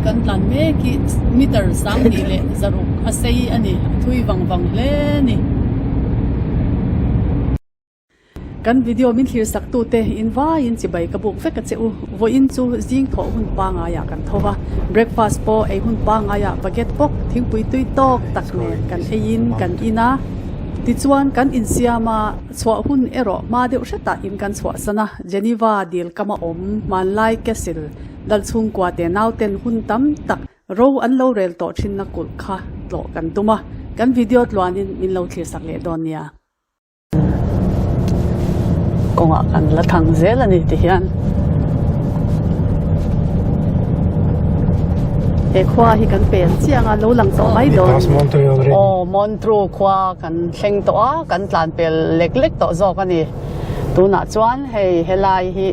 kan tlan mek hi meter 26 a sei a ni, a thui vang vang hle a ni. Kan video min thlir sak tute in vaiin chibai ka buk vek a che u. Vawiin chu zing thawh hun pangaiah kan tho va, breakfast pawh ei hun pangaiah baguette bawk thingpui tui tawk tak nen kan eiin kan in a. Tichuan kan insiam a, chhuah hun erawh hma deuh hretah in kan chhuahsan a, Geneva dil kama awm hmanlai castle Lalchhungkua te nauten hun tam tak Ro an lo rel tawh thinna kulh kha tlawh kan tum a, kan video tluanin min lo thlir sak leh dawn nia. Kawngah kan la thang zel a ni ti hian he khua hi kan pen chiang a lo lang tawh mai dawn. Aw Montreux khua kan thleng tawh a, kan tlan pel lek lek tawh zawk a ni. Tunah chuan hei helai hi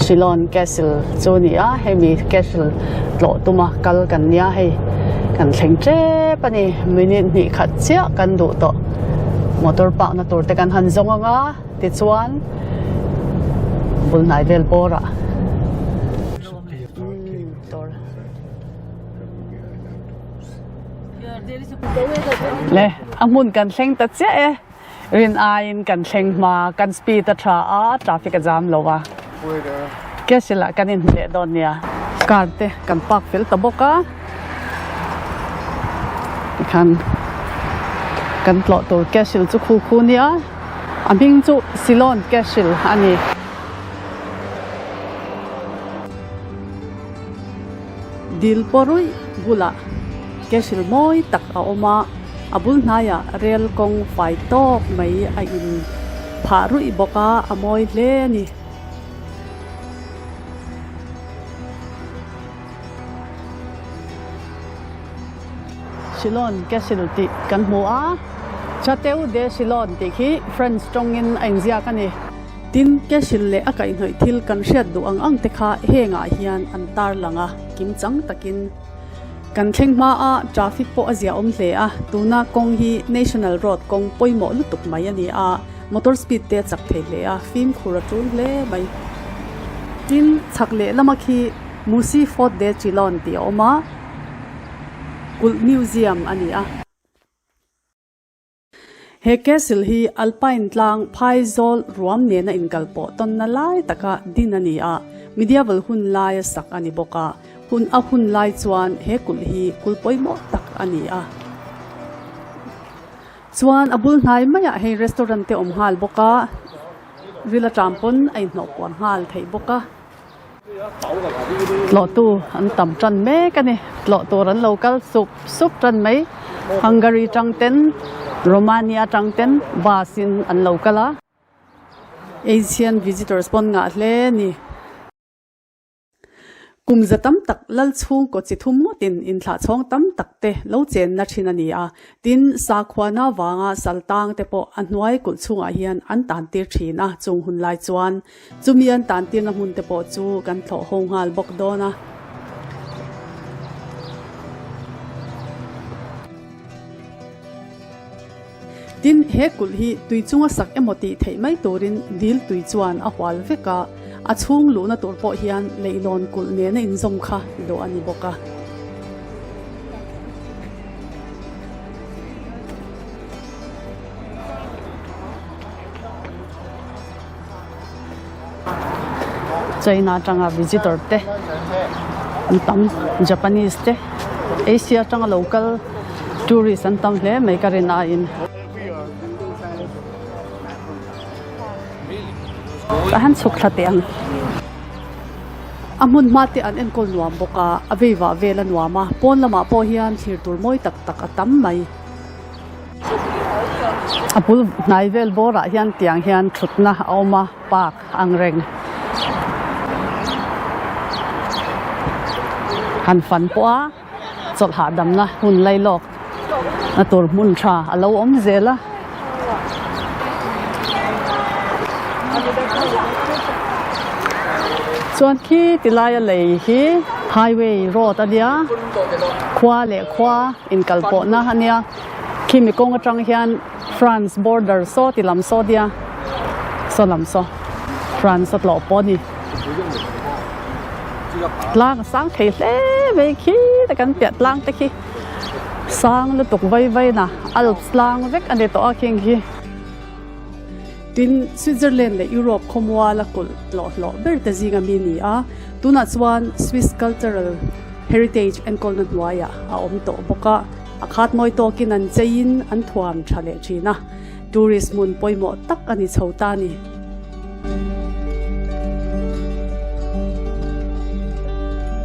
Shillong Castle chu a ni a, hemi Castle tlawh tuma kal kan nia hei kan thleng tep a ni minute hnih khat chiah kan duh tawh motor park na tur te kan han zawng ang a tichuan bul hnai vel bawr ah le a hmun kan thleng ta chiah e. Rin aiin kan thleng hma, kan speed a tha a, traffic a jam lo a. Castle ah kan inhmu leh dawn nia. Car te kan park fel ta bawk a. Tikhan kan tlawh tur castle chu khu khu nia. A hming chu Ceylon Castle a ni. Dil pawh ruih bulah castle mawi tak a awm a, a bul hnaiah rel kawng fai tawk mai a in phah ruih bawk a, a mawi hle a ni. Shillong Castle tih kan hmu a, Chateau de Shillong tih khi French tawngin a inziak a ni. Tin, Castle leh a kaihhnawih thil kan hriat duh ang ang te kha hengah hian an tarlang a, kimchang takin. Kan thleng hma a, traffic pawh a ziahawm hle a, tuna kawng hi National Road kawng pawimawh lutuk mai a ni a, motor speed te a chak thei hle a, fimkhur a tul hle mai. Tin, chhak leh lama khi Musi Fort de Chilon tih a awm a, kulh museum a ni a. He castle hi Alpine tlang phaizawl ruam nena inkalpawh tawnna lai taka din a ni a, medieval hun laia sak a ni bawk a, hun a hun lai chuan he kulh hi kulh pawimawh tak a ni a. Chuan a bul hnai maiah hei restaurant te awm nghal bawk a, ril aṭam pawn a inhnawh puan nghal theih bawk a. Tlawhtu an tam tan mek a ni. Tlawh tur an lo kal sup sup tan mai. Hungary tang ten, Romania tang ten bus in an lo kal a. Asian visitors pawn ngah hle a ni. Kum za tam tak lal chhungkaw chi thum ngawtin inthlah chhawng tam tak te lo chenna thin a ni a. Tin, sakhuana vanga sal tang te pawh a hnuai kulh chhungah hian an tan tir thin a, chung hun lai chuan Chumi an tantirna hmun te pawh chu kan thlawh ho nghal bawk dawn a. Tin, he kulh hi tui chunga sak emaw tih theih mai turin dil tui chuan a hual vek a, a chhung luhna tur pawh hian leihlawn kulh nena inzawm kha dawh a ni bawk a. China atanga visitor te an tam Japanese te Asia atanga lo kal tourist an tam hle mai ka rin aiin. Tah hian chhuk thla teh ang. A hmun hma te an enkawl nuam bawk a, a vei vah vel a nuam a, pawn lamah pawh hian thlir tur mawi tak tak a tam mai. A bul hnai vel bawrah hian tiang hian thutna a awm a park ang reng han fan pawh a chawlh hahdamna hun lai lawk na tur hmun tha a lo awm zel a. Chuan khi ti laia lei hi highway road a nia khua leh khua. Inkalpawhna a nia, khimi kawng atang hian France border saw ti lam saw nia, saw lam saw France a tlawh pawh a ni. Tlang a sang thei hle mai khi Khite kan piah tlang te khi sang lutuk vai vai na Alps tlang vek a ni tawh a khing hi. Tin, Switzerland leh Europe khawmuala kulh tlawh hlawh ber te zinga mi ni a, tunah chuan Swiss Cultural Heritage enkawlna hnuaiah a awm tawh bawk a, a khat mawi tawkin an cheiin an thuam tha leh thin a, tourist hmun pawimawh tak a ni chho ta a ni.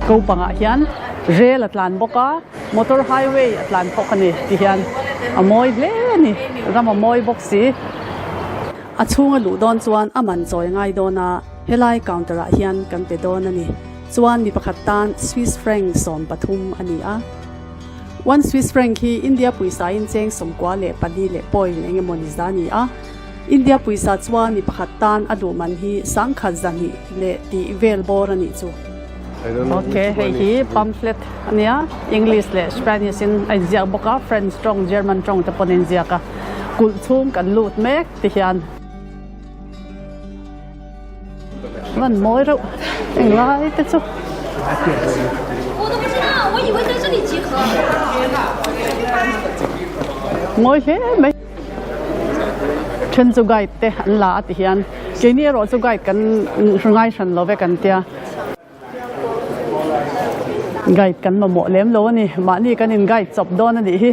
Ko pangah hian rel a tlan bawk a, motor highway a tlan bawk a ni ti hian a mawi hle a ni, ram a mawi bawk si. A chhunga luh dawn chuan a man chawi ngai dawn a, helai counter ah hian kan pe dawn a ni. Chuan mi pakhat tan Swiss franc 13 a ni a. One Swiss franc hi India pawisa in cheng 94 leh point eng emaw ni za a ni a. India pawisa chuan mi pakhat tan a duh man hi sangkhat zahnih leh tih vel bawr a nih chu. Ok, hei hi pamphlet a nia, English leh Spanish in a inziak bawk a, French tawng, German tawng te pawn a inziak a. Kulh chhung kan lut mek ti hian. Van mawi reuh englai te chu. Mawi hle mai. Then chu guide te an la a ti hian keini erawh chu guide kan ngai hran lo ve kan tia. Guide kan mamawh lem lo a ni. Mahni kan in guide chawp dawn a nih hi.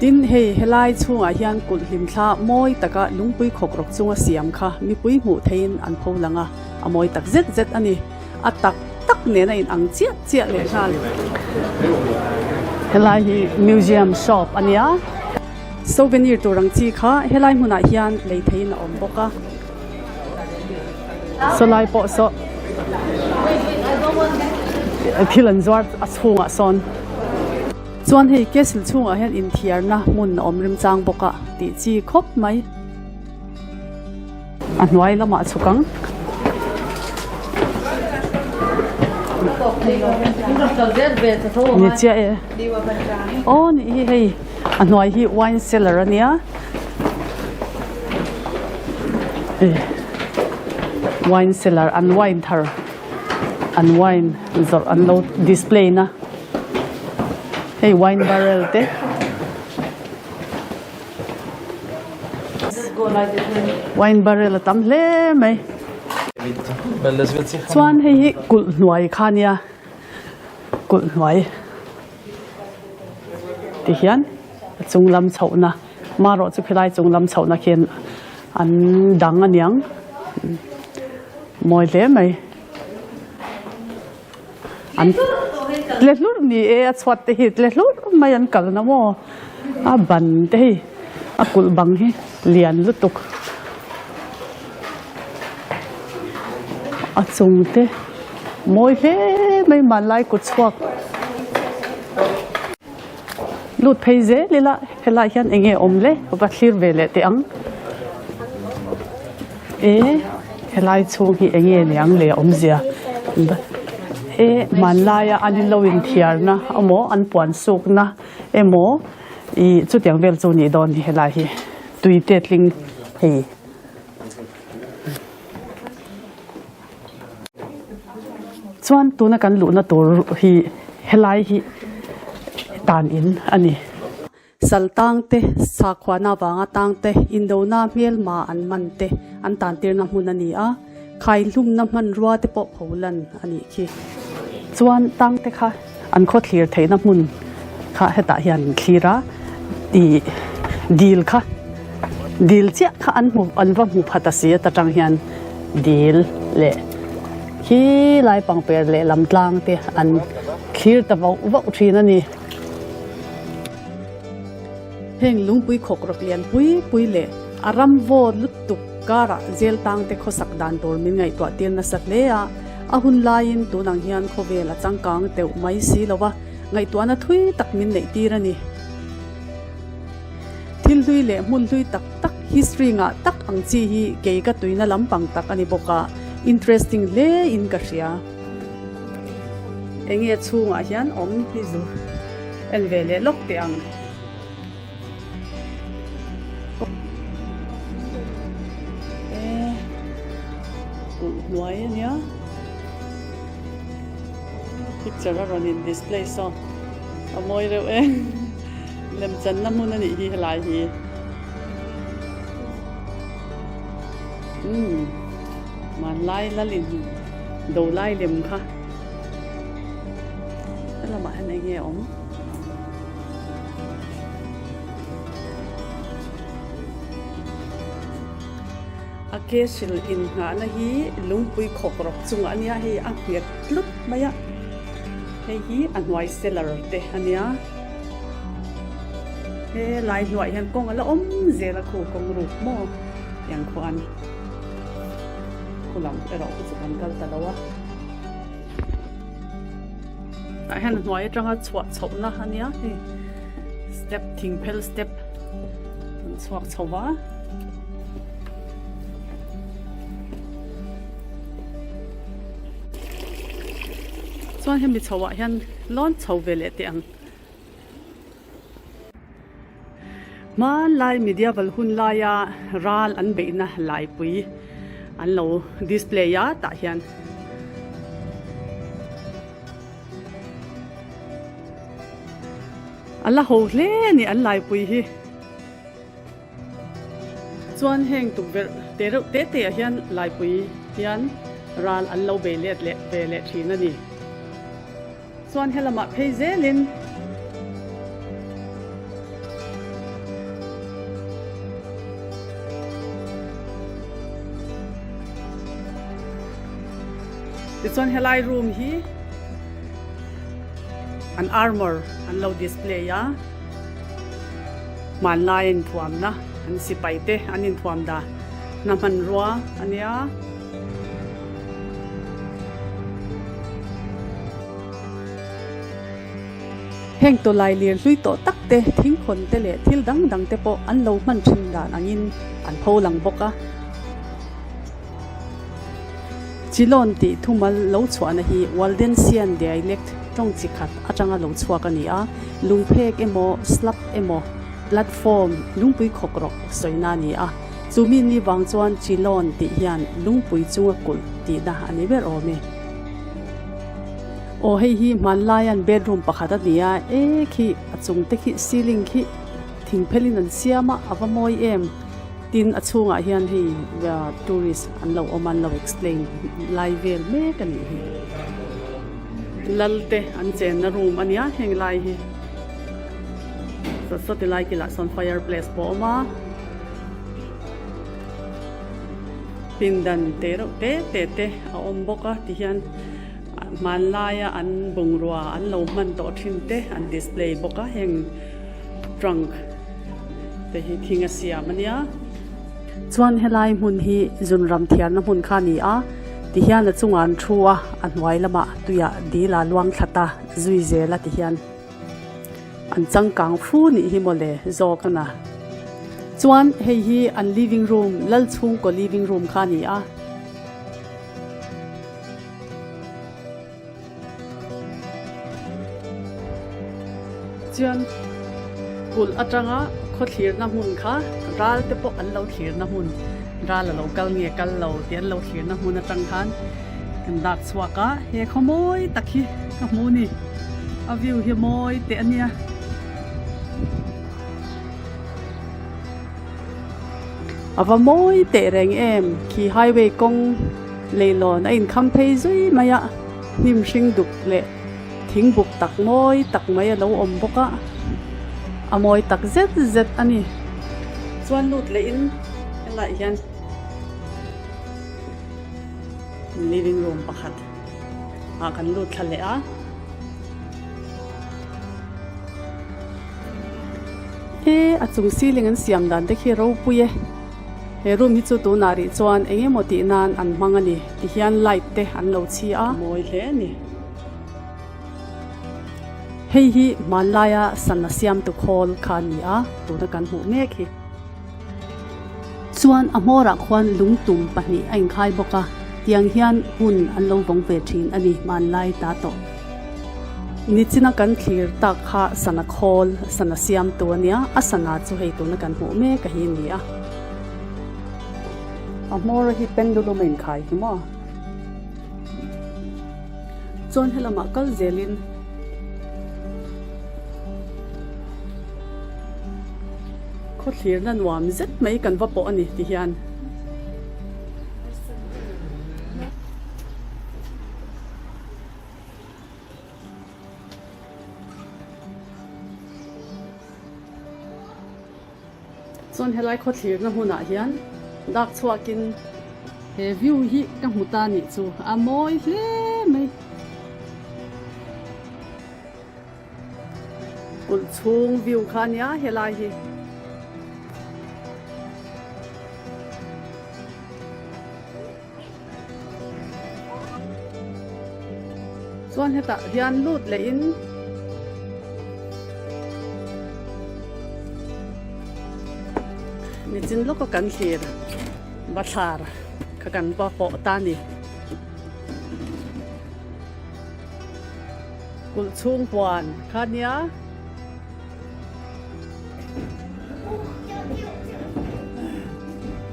Tin, hei helai chhungah hian kulh hlimthla mawi taka lungpui khawk rawk chunga siam kha mipui hmuh theihin an pho lang a, a mawi tak zet zet a ni. A tak tak nen a inang chiah chiah leh nghal. Helai hi museum shop a nia. Souvenir tur ang chi kha helai hmunah hian lei theihin a awm bawk a. Sawlai pawh saw thil an zuar a chhungah sawn. Chuan hei castle chhungah hian inthiarna hmun a awm remchang bawk a tih chi khawp mai. A hnuai lamah chhuk ang. Ni chiah e. Aw nih hi hei a hnuai hi wine cellar a nia. Wine cellar an wine thar an wine zawrh an lo display na. Hei wine barrel te. Wine barrel a tam hle mai. Chuan hei hi kulh hnuai kha nia kulh hnuai ti hian a chung lam chhohna marawh chu khilai chung lam chhohna khian an dang aniang mawi hle mai. An tle hlurh ni e, a chhuat te hi tle hlurh mai an kal na maw? A ban te hi a kulh bang hi lian lutuk. A chung te mawi hle mai hmanlai kut chhuak. Lut phei zel ila helai hian eng nge awm le va thlir ve leh teh ang. E helai chhung hi eng nge niang le awmzia e hmanlaia an in lo inthiarna emaw an puan sukna emaw ih chutiang vel chu nih dawn hi helai hi tui te tling hei. Chuan tuna kan luhna tur hi helai hi tan in a ni. Sal tang te, sakhuana avanga tang te, indona hmelma an man te an tan tirna hmun a ni a, khaihlumna hmanrua te pawh pho lan a nih khi. Chuan tang te kha an khaw thlir theihna hmun kha hetah hian an thlir a, ih dil kha dil chiah kha an hmu an va hmu phat a si a ta tang hian dil leh khi lai pangper leh lam tlang te an thlir ta vauh vauh thin a ni. Heng lungpui khawk rawk lian pui pui leh a ram vawt lutuk karah zel tang te khawsak dan tur min ngaihtuah tir nasa hle a, a hun laiin tun ang hian khawvel a changkang teuh mai si lo va, ngaihtuahna thui tak min neih tir a ni. Thil hlui leh hmun hlui tak tak, history ngah tak ang chi hi kei ka tuina lampang tak a ni bawk a, interesting hle in ka hria. Enge chhungah hian awm hi zu en ve leh lawk teh ang. E kulh hnuai a nia. Picture a rawn in display saw a mawi reuh e. Lemchanna hmun a nih hi helai hi. Umm hmanlai lal in do lai lem kha helamah hian eng nge a awm? A castle innghahna hi lungpui khawk rawk chungah a nia, hei a nghet tlut mai a, hei hi a hnuai cellar te a nia. He lai hnuaiah hian kawng a la awm zel a, khu kawng ruk maw tiang khuan khu lam erawh khu chu kan kal ta lo a. Tah hian a hnuai atanga chhuah chhohna a nia hei step thingphel step an chhuak chho va. Chuan hemi chho ah hian lawn chho ve leh teh ang. Hmanlai medieval hun laia ral an beihna laipui an lo display a tah hian. A la ho hle a ni an laipui hi. Chuan heng tukverh te reuh te te ah hian laipui hian ral an lo bei let leh ve leh thin a ni. Chuan helamah phei zelin tichuan helai room hi an armour an lo display a. Hmanlai inthuamna an sipai te an inthuam dan na hmanrua a nia. Heng tawlai lir hlui tawh tak te, thingkhawn te leh thil dang dang te pawh an lo hman thin dan angin an pho lang bawk a. Chilawn tih thumal lo chhuahna hi Waldensian dialect tawng chi khat atanga lo chhuak a ni a, lungphek emaw, slab emaw, platform, lungpui khawk rawk sawina a ni a. Chu mi ni vang chuan Chilawn tih hian lungpui chunga kulh tihna a ni ber awm e. Aw hei hi hmanlaian bedroom pakhat a ni a, e khi a chung te khi ceiling khi thingphelin an siam a, a va mawi em. Tin a chhungah hian hei tourist an lo awm a, an lo explain lai vel mek a nih hi. Lal te an chenna room a nia heng lai hi. Sawti lai kilah sawn fireplace pawh a awm a. Pindan te reuh te te te a awm bawk a tihian hmanlaia an bungrua an lo hman tawh thin te an display bawk a heng trunk te hi thing a siam a nia. Chuan helai hmun hi zunram thiarna hmun kha a ni a tihian a chungah an thu a a hnuai lamah tuiah dil a luang thla ta zui zel a tihian. An changkang fu nih hi mawle zawk a na. Chuan hei hi an living room, lal chhungkaw living room kha a ni a. Chuan kulh atanga khaw thlirna hmun kha ral te pawh an lo thlirna hmun, ral a lo kal nge kal lo tih an lo thlirna hmun atang khan kan dak chhuak a, he khaw mawi tak hi ka hmu a ni. A view hi mawi teh a nia. A va mawi teh reng em khi highway kawng leihlawn a inkham phei zui mai a, hnim hring duk leh thing buk tak mawi tak mai a lo awm bawk a, a mawi tak zet zet a ni. Chuan lut leh in helaiah hian living room pakhat. ah kan lut thla leh a. He a chung ceiling an siam dan te khi ropui e. He room hi chu tunah rih chuan eng emaw tih nan an hmang a ni ti hian light te an lo chhi a. Mawi hle a ni. Hei hi hmanlaia sana siamtu khawl kha a ni a, tuna kan hmuh mek hi. Chuan a hmawrah khuan lungtum pahnih a inkhai bawk a, tiang hian hun an lo vawng ve thin a ni hmanlai ta tawh. Nichina kan thlir tak kha sana khawl, sana siamtu a nia, a sana chu hei tuna kan hmuh mek a hi a ni a. A hmawr hi pendulum a inkhai hi maw? Chuan helamah kal zelin khawthlirna nuam zet mai kan va pawh a ni ti hian. Chuan helai khawthlirna hmunah hian dak chhuakin he view hi ka hmu ta nih chu a mawi hle mai. Kulh chhung view kha a nia helai hi. Chuan hetah hian lut leh in nichin lawka kan thlir bathlar kha kan va pawh ta a ni. Kulh chhung huan kha nia.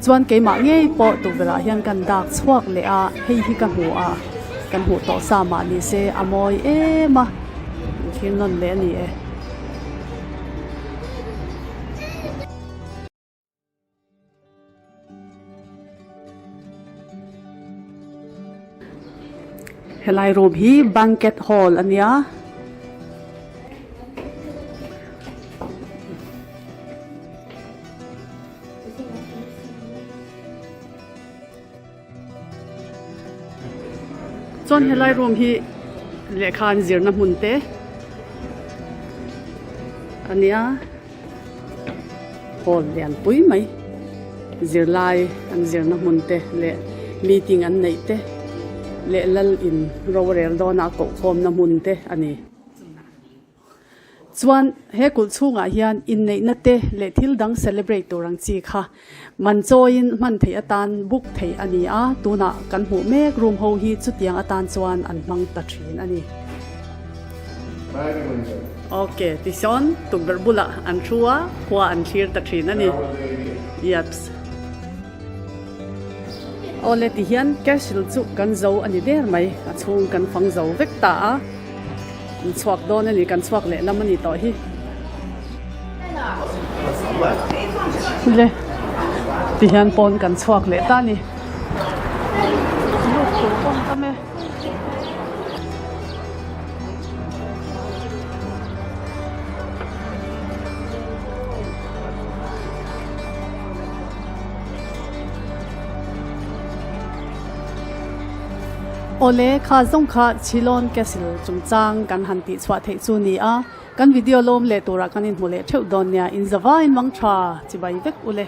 Chuan keimah ngei pawh tukverh ah hian kan dak chhuak leh a, hei hi ka hmu a, kan hmuh tawh sa mah ni se a mawi em a, an thlir nawn leh a ni e. Helai room hi banquet hall a nia. Chuan helai room hi lehkha an zirna hmun te a nia. Hall lian pui mai zirlai an zirna hmun te leh meeting an neih te leh lal in rorel dawna a kohkhawmna hmun te a ni. Chuan he kulh chhungah hian inneihna te leh thil dang celebrate tur ang chi kha man chawiin hman theih atan book theih a ni a, tunah kan hmuh mek room ho hi chutiang atan chuan an hmang ta thin a ni. Ok, tisawn tukverh bulah an thu a, khua an thlir ta thin a ni. Yeps. Awle tihian castle chu kan zo a ni der mai, a chhung kan fang zo vek ta a, an chhuak dawn a ni, kan chhuak leh lam a ni tawh hi. Le tihian pawn kan chhuak leh ta a ni. Lut tur pawh an tam e. Awle, kha zawng kha Chilon Castle chungchang kan han tih chhuah theih chu ni a, kan video lawm leh turah kan inhmu leh theuh dawn nia, inzavain mang tha chibai vek ule.